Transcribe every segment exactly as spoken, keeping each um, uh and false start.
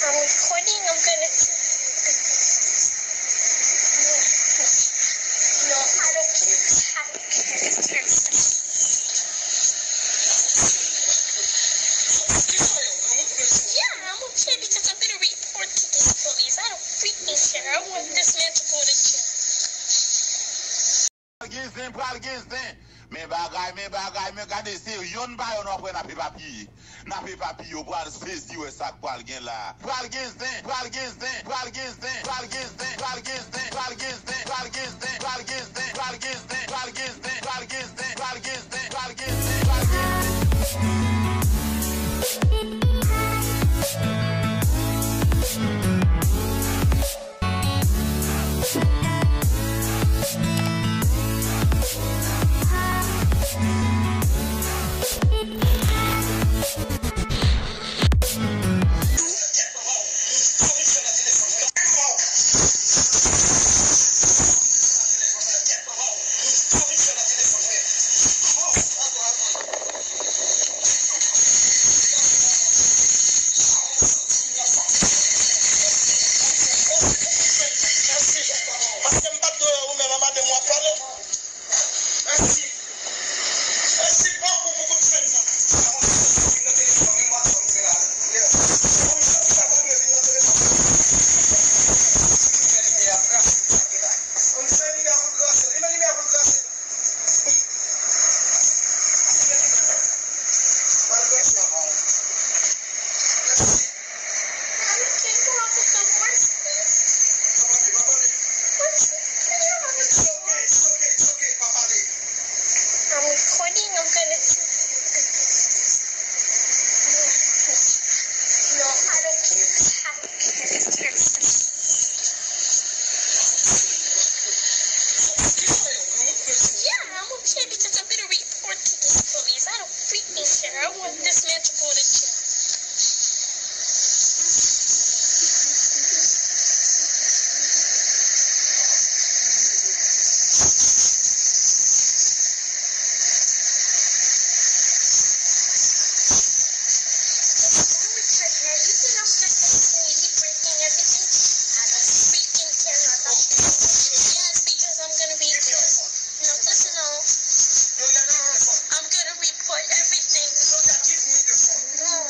I'm recording. I'm gonna. No, I don't care. I don't care. Yeah, I'm okay because I'm gonna report to this police. I don't freaking care. I want this man to go to jail. Pral gen zen, pral gen zen. Men bagay, men bagay, men gade se yonn pa yonn w ap wè n ap epapiye. N ap epapiye, w pral sezi wè sa k pral gen la. Pral gen zen, pral gen zen, pral gen zen. I'm recording. I'm gonna. No, I don't care. I don't care. Yeah, I'm okay because I'm gonna report to this police. I don't freaking care. I want this man to go to jail. Yes, because I'm gonna be here. No, listen, no. I'm gonna report everything. No.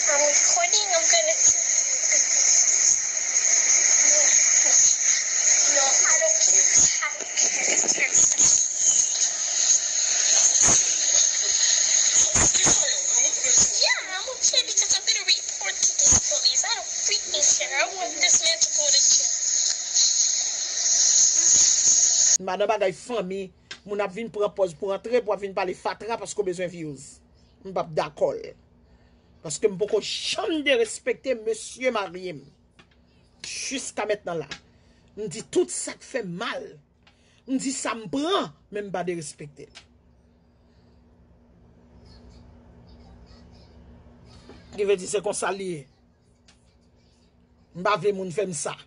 I'm recording. I'm gonna. No, I don't care. I don't care. Yeah, I'm okay because I'm gonna report to this police. I don't freaking care. I want this man to go to jail. M pa nan bagay fanmi, moun ap vin pran pòz pou antre, pou ap vin pale fatra paske w bezwen views. M p ap dakò l. Paske m poko janm derespekte mesye marye m. Jiska mentnan la. M di tout sa k fè m mal. M di sa m pran, men m pa derespekte l. Ki vle di se konsa l ye. M pa vle moun fè m sa.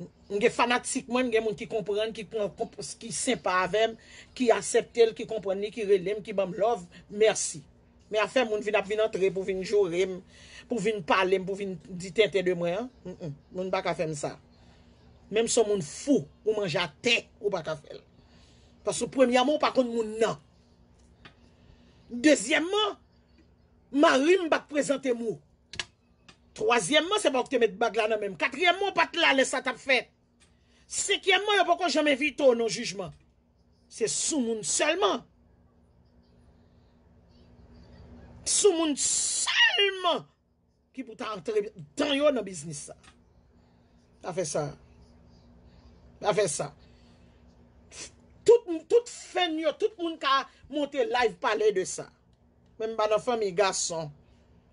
M gen fanatik mwen, m gen moun ki konprann, ki pran, konp- ki senpa avè m, ki aksepte l, ki konprann li, ki rele m, ki ban m love, mèsi. Men afè moun vin ap vin antre pou vin joure m, pou vin pale m, pou vin di tenten de mwen an, mm, mm, moun pa ka fè m sa. Menm si w moun fou, ou manje atè, ou pa ka fè l. Paske premyèman, ou pa konn moun nan. Dezyèmman, mari m pa t prezante m ou. Twazyèmman, se pa ou ki te met bag la nan men m. Katriyèmman, ou pa t la lè sa t ap fèt. Senkyèmman, yo poko janm envite w nan jijman. Se soumoun sèlman. Soumoun sèlman ki pou ta antre dan yo nan biznis sa. Pa fè sa. Pa fè sa. Tout, tout fèn yo, tout moun ka monte live pale de sa. Men m pa nan fanmi gason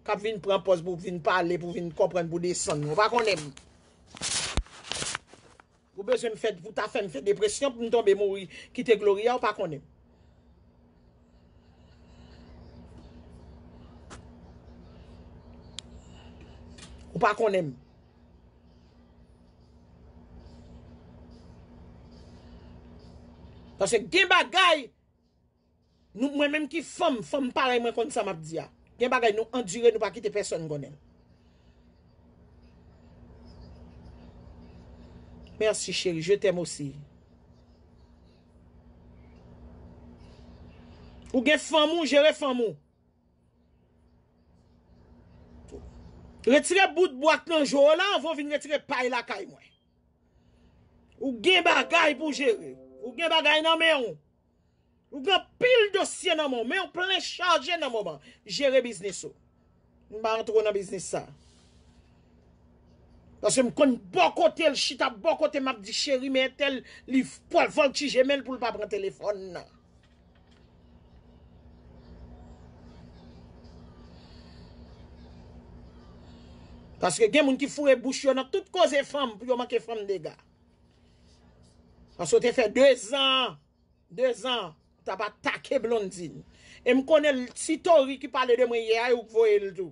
k ap vin pran pòz pou vin pale, pou vin konprann, pou desann mwen. Ou pa konnen m. Ou bezwen m fè, pou ta fè m fè depresyon, pou m tonbe mouri, kite Gloria, ou pa konnen m. Ou pa konnen m. Paske gen bagay, nou, mwen menm ki fanm, fanm parèy mwen konn sa m ap di a. Gen bagay nou andire, nou pa kite pèsonn konnen. Merci chérie, je t'aime aussi. Ou gen fanm ou, jere fanm ou. Retire bout bwa k nan je w la anvan w vin retire pay lakay mwen. Ou gen bagay pou jere. Ou gen bagay nan men w. Ou gen anpil dosye nan men w. Men w plen chaje nan moman. Jere biznis ou. M pa antre w nan biznis sa. Paske m konn bò kote l chita, bò kote m ap di cheri, men entèl li pral vòltije men l pou l pa pran telefòn nan. Paske gen moun ki foure bouch yo nan tout koze fanm pou yo manke fanm dega. Paske w te fè dezan, dezan, t ap atake Blondine. E m konnen l, si Tori ki pale de mwen yè a, e ou k voye l tou.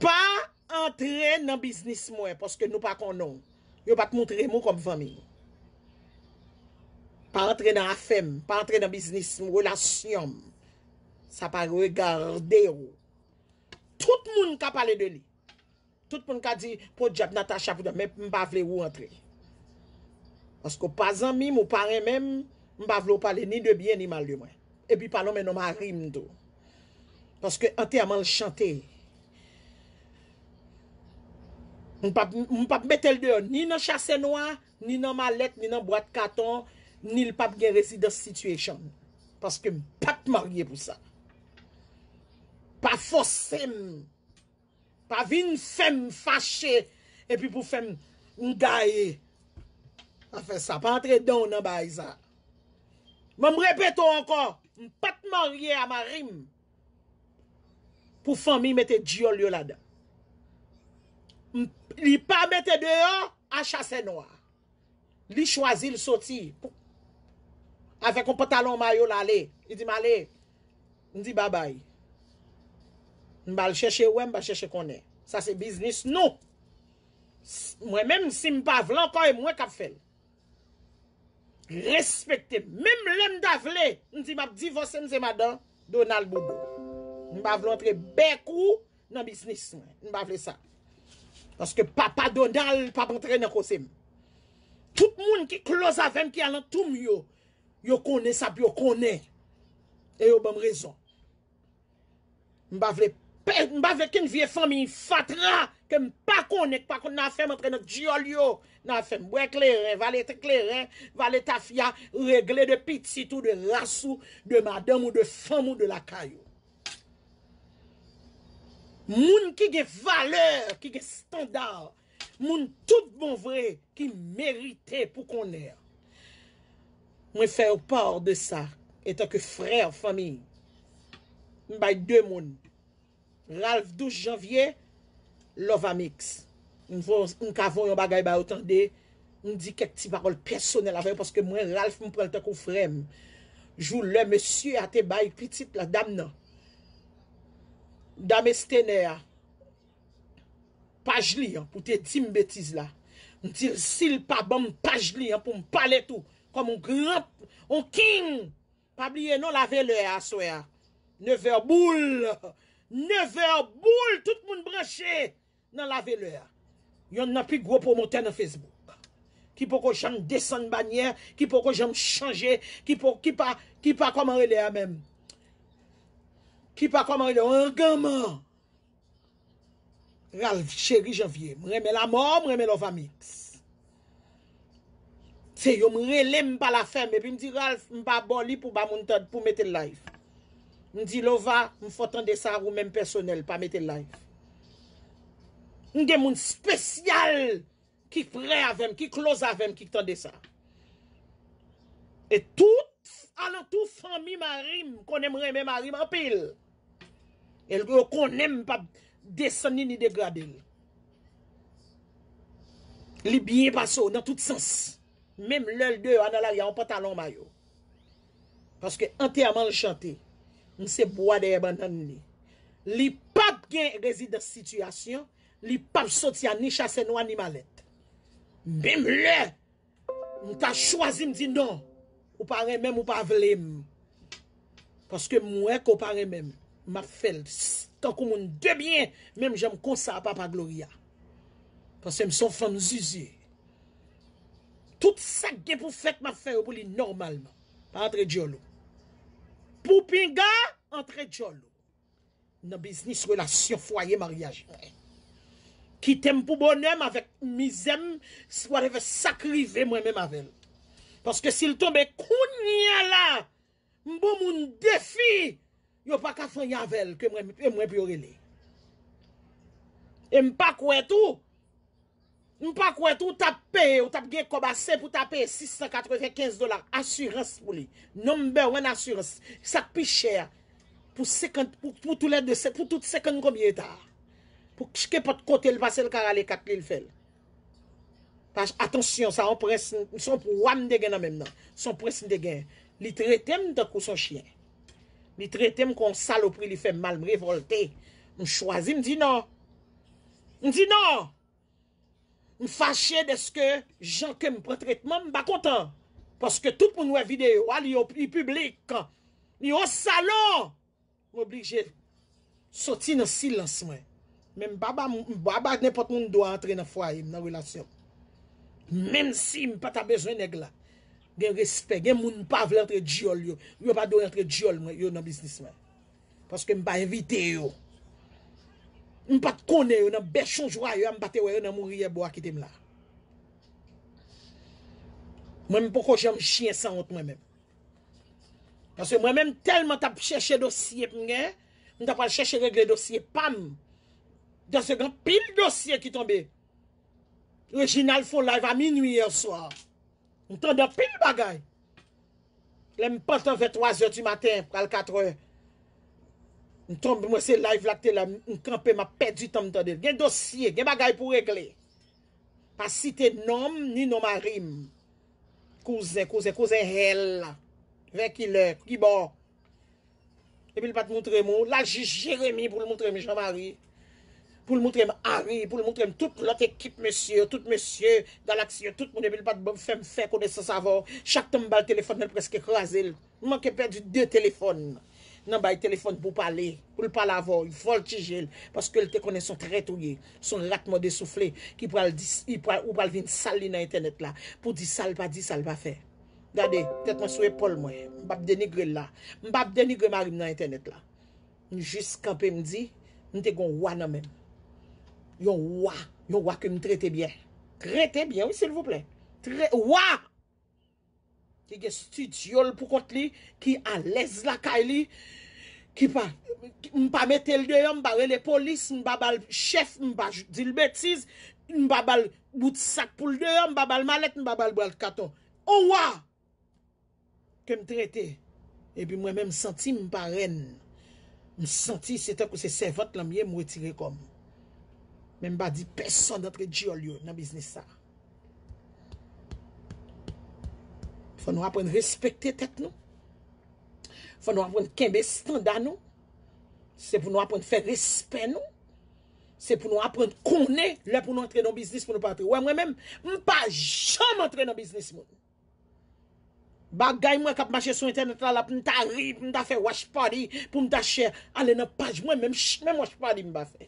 Pa antre nan biznis mwen, paske nou pa konnen w. Yo pa t montre m ou kòm fanmi. Pa antre nan afè m, pa antre nan biznis m, relasyon m. Sa pa regade w. Tout moun ka pale de li. Tout moun ka di, podyab Natacha, podyab, men m pa vle ou antre. Paske w pa zanmi m, ou pa renmen m, m pa vle w pale ni de byen ni mal de mwen. Epi pa lonmen non mari m tou. Paske antèman l chante. M p ap, m p ap mete l deyò ni nan chase nwa, ni nan malèt, ni nan bwat katon, ni l p ap gen residence situation. Paske m pa t marye pou sa. Pa fòse m. Pa vin fè m fache epi pou fè m, m gaye. Pa fè sa. Pa antre dan w nan bagay sa. Men m repete w ankò, m pa t marye a mari m pou fanmi mete dyòl yo ladan. M, li pa mete deyò a chase nwa. Li chwazi l soti pou, avèk yon pantalon mayo l ale. Li di m ale. M di babay. M ba l chèche wè, m ba l chèche konnen. Sa se biznis nou. S- Mwen menm, si m pa vle ankò, e mwen k ap fè l. Respekte m. Menm lè m ta vle, m di m ap divòse, m se madan Donald Boudou. M pa vle antre bèk ou nan biznis mwen. M pa vle sa. Paske papa Donald p ap antre nan koze m. Tout moun ki close avè m, ki alantou m yo, yo konnen sa pou yo konnen. E yo ban m rezon. M pa vle pè- m pa vle kenn vye fanmi fatra ke m pa konnen, k pa konn nan afè m, antre nan dyòl yo, nan afè m. Bwè kleren, vale kleren, vale tafya, regle de pitit ou, de ras ou, de madanm ou, de fanm ou, de lakay ou. Moun ki gen valè, ki gen estanda, Moun tout bon vre ki merite pou konnen. Mwen fè yo pa de sa, etan ke frè, fanmi. M bay de moun. Ralph douz janvye, Love Amix. M vo- m ka voye yon bagay ba yo tande. M di kèk ti pawòl pèsonèl avè yo, paske mwen, Ralph, m pran l tankou frè m. Jou lè mesye a te bay pitit la, dam nan. Dam Estenè a. Paj li an, pou te di m betiz la. M di l, si l pa ban m paj li an pou m pale tou, kòm yon gran, yon king. Pa bliye non, lave lè a aswè a. Nevè boul. Nevè boul, tout moun branche nan lave lè a. Yonn nan pi gwo pwomotè nan Facebook. Ki poko janm desann banyè, ki poko janm chanje, ki po, ki pa, ki pa kòman rele a menm. Ki pa kòman rele, yon ganman. Ralph Cheri Janvye. M renmen Lamò, m renmen Love Amix. Se yo m rele, m pa la fèm. Epi m di, Ralph, m pa ba w li pou ba moun tande, pou mete l live. M di, Lova, m fò tande sa ou menm pèsonèl, pa mete l live. M gen moun espesyal ki prè avè m, ki close avè m, ki tande sa. E tout alantou fanmi mari m konnen m renmen mari m anpil. E yo konnen m p ap desann li ni degrade l. Li byen pase w nan tout sans. Menm lè l deyò a nan lari a, yon pantalon mayo. Paske antèman l chante, m se bwa dèyè bannann li. Li p ap gen rezidans sitiyasyon, li p ap soti a ni chasè nwa ni malèt. Menm lè m ta chwazi, m di non, ou pa renmen m, ou pa vle m. Paske m wè ke w pa renmen m. M ap fè l s- tankou moun de byen, menm jan m konsa a papa Gloria. Paske m se yon fanm zizye. Tout sa k gen pou fèt, m ap fè yo pou li nòmalman. Pa antre djòl ou. Pou pinga, antre djòl ou. Nan biznis, relasyon, fwaye, maryaj mwen. Kite m pou bonè m avèk mizè m, whatever sa k rive mwen menm avè l. Paske si l tonbe kounye a la, m bon moun defi, yo pa ka fè anyen avè l ke mwen, e mwen pou yo rele. E m pa kwè tou, m pa kwè tou w t ap peye, w t ap gen kòb ase pou w ta peye sis san katrevenkenz dola asirans pou li. Number one asirans, sa k pi chè a. Pou senkant, pou, pou toulède, se pou tout senkant konbyen eta a. Pou kenpòt kote l pase, l ka rale kat li, l fè l. Pas, atansyon, sa yon prens, se yon pwa m te gen nan men m nan. Se yon prens m te gen. Li trete m tankou se yon chyen. Li trete m kon yon salopri, li fè m mal, m revòlte. M chwazi, m di non. M di non. M fache dèske jan ke m pran tretman, m pa kontan. Paske tout moun wè videyo a, li yo, li piblik. Li yon salon. M oblije soti nan silans mwen. Men m pa ba, m pa ba nenpòt moun dwa antre nan fwaye m, nan relasyon m. Menm si m pa ta bezwen nèg la. Gen respè, gen moun m pa vle antre dyòl yo. Yo pa dwe antre dyòl mwen, yo nan biznis mwen. Paske m pa envite yo. M pa t konnen yo nan bèchon jwayè a, m pa te wè yo nan mouri yè bò a kite m la. Mwen, m poko janm chyen sanwont mwen menm. Paske mwen menm tèlman t ap chèche dosye pou m gen, m t ap al chèche regle dosye pa m. Paske gen anpil dosye ki tonbe. Reginald fè yon live a minui yè swa. M tande anpil bagay. Lè m pantan vè twazè di maten, pral katrè. M tonbe, mwen se live la k te la, m kanpe, m ap pèdi tan m tande l. Gen dosye, gen bagay pou regle. Pa site non m, ni non mari m. Kouzen, kouzen, kouzen hèl. Vè kilè, kibò. Epi l pa t moutre m ou. L al jis Jeremi pou l moutre m Jean Marie. Pou l moutre m Harry, pou l moutre m tout lòt ekip mesye yo, tout mesye Galaksi yo, tout moun, epi l pa t ban m fè m fè konesans avè w. Chak tan m ba l telefòn nan, l prèske kraze l. M manke pèdi de telefòn nan bay telefòn pou pale, pou l pale avè w, vòltije l, paske l te konnen se yon trèt ou ye, se yon rat mòde soufle ki pral di, li pral, ou pral vin sal li nan entènèt la, pou di sa l pa di, sa l pa fè. Gade, tèt mwen sou epòl mwen, m p ap denigre l la, m p ap denigre mari m nan entènèt la. M jis kanpe, m di, m te gen yon wa nan men m. Yon wa, yon wa ke m trete byen. Trete byen, wi, silvouplè. Tre, wa! Ki gen estidyo l pou kont li, ki alèz lakay li, ki pa, m pa mete l deyò, m pa rele polis, m pa ba l chèf, m pa di l betiz. M pa ba l bout sak pou l deyò, m pa ba l malèt, m pa ba l bwat katon. On wa! Ke m trete. Epi mwen menm, m santi m pa rèn. M santi se tankou se sèvant lan m ye, m retire kò m. Men m pa di pèsonn antre djòl yo nan biznis sa. Fò nou aprann respekte tèt nou. Fò nou aprann kenbe estanda nou. Se pou nou aprann fè respè nou. Se pou nou aprann konnen lè pou nou antre nan biznis, pou nou pa antre. Wè, mwen menm, m pa janm antre nan biznis moun. Bagay mwen k ap mache sou entènèt la, la pou m ta ri, pou m ta fè watch party, pou m ta share, ale nan paj mwen, menm, menm watch party m pa fè.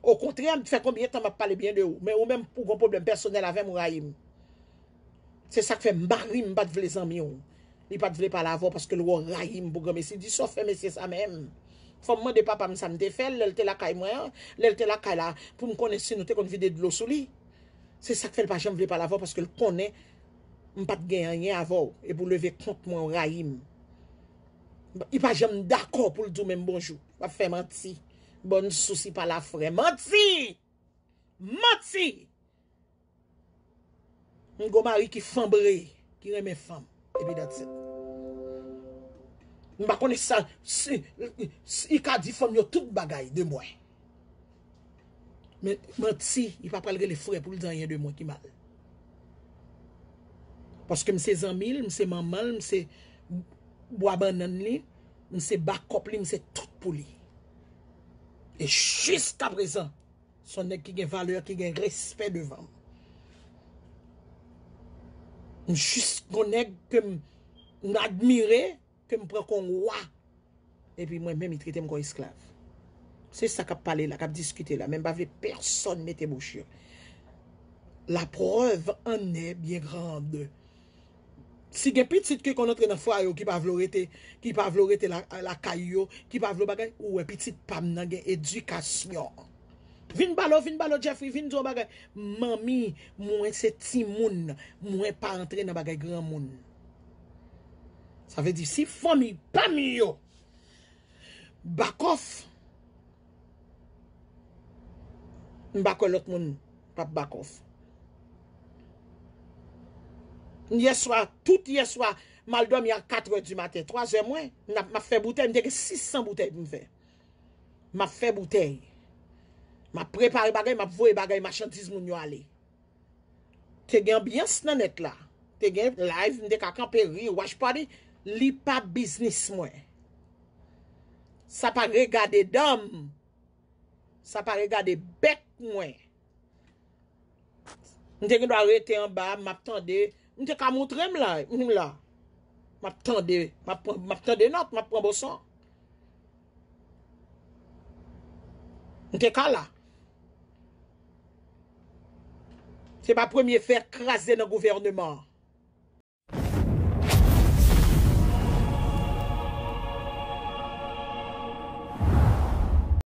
Okontrè, m fè konbyen tan m ap pale byen de ou, men ou menm pou gon pwoblèm pèsonèl avè m, ou rayi m. Se sa k fè mari m pa t vle zanmi w. Li pa t vle pale avè w paske l wè w rayi m pou granmesi. Di sa w fè mesye sa menm. Fò m mande papa m sa m te fè l lè l te lakay mwen an, lè l te lakay la, pou m konnen si nou te konn vide dlo sou li. Se sa k fè l pa janm vle pale avè w paske l konnen m pa t gen anyen avè w. Epi w leve kont mwen, w rayi m. Li pa janm dakò pou l di w menm bonjou. W ap fè manti. Bòn sousi pa la frè. Manti! Manti! M gon mari ki fanbre, ki renmen fanm. Epi that's it. M pa konnen sa, si, si, i ka di fanm yo tout bagay de mwen. Men manti, i pa pral rele frè pou l di anyen de mwen ki mal. Paske m se zanmi l, m se manman l, m se bwa bannann li, m se bakòp li, m se tout pou li. E jiskaprezan, se yon nèg ki gen valè, ki gen respè devan m. M jis gon nèg ke m, m admire, ke m pran kon wa. Epi mwen menm, li trete m kon esklav. Se sa k ap pale la, k ap diskite la. Men m pa vle pèsonn mete bouch yo. La preuve en est bien grande. Si gen pitit ki konn antre nan fwaye yo, ki pa vle w rete, ki pa vle w rete la, lakay yo, ki pa vle w bagay, ou wè pitit pa m nan gen edikasyon. Vin ba l, vin ba l, Jeffrey, vin di yon bagay. Manmi, mwen se timoun, mwen pa antre nan bagay granmoun. Sa vle di, si fanmi pa m yo bakòf, m pa kwè lòt moun p ap bakòf. Yèswa, tout yèswa, m al dòmi a katrè di maten, twazè mwen, m ap, m ap fè boutèy, m te gen sis san boutèy pou m fè. M ap fè boutèy. M ap prepare bagay, m ap voye bagay machandiz moun yo ale. Te gen anbyans nan nèt la. Te gen live, m te ka kanpe ri, watch party. Li pa biznis mwen. Sa pa regade dan m. Sa pa regade bèk mwen. M te gen dwa rete anba, m ap tande. M te ka moutre m la, m la. M ap tande, m ap pran, m ap tande nòt, m ap pran boson. M te ka la. Se pa premye fè kraze nan gouvènman an.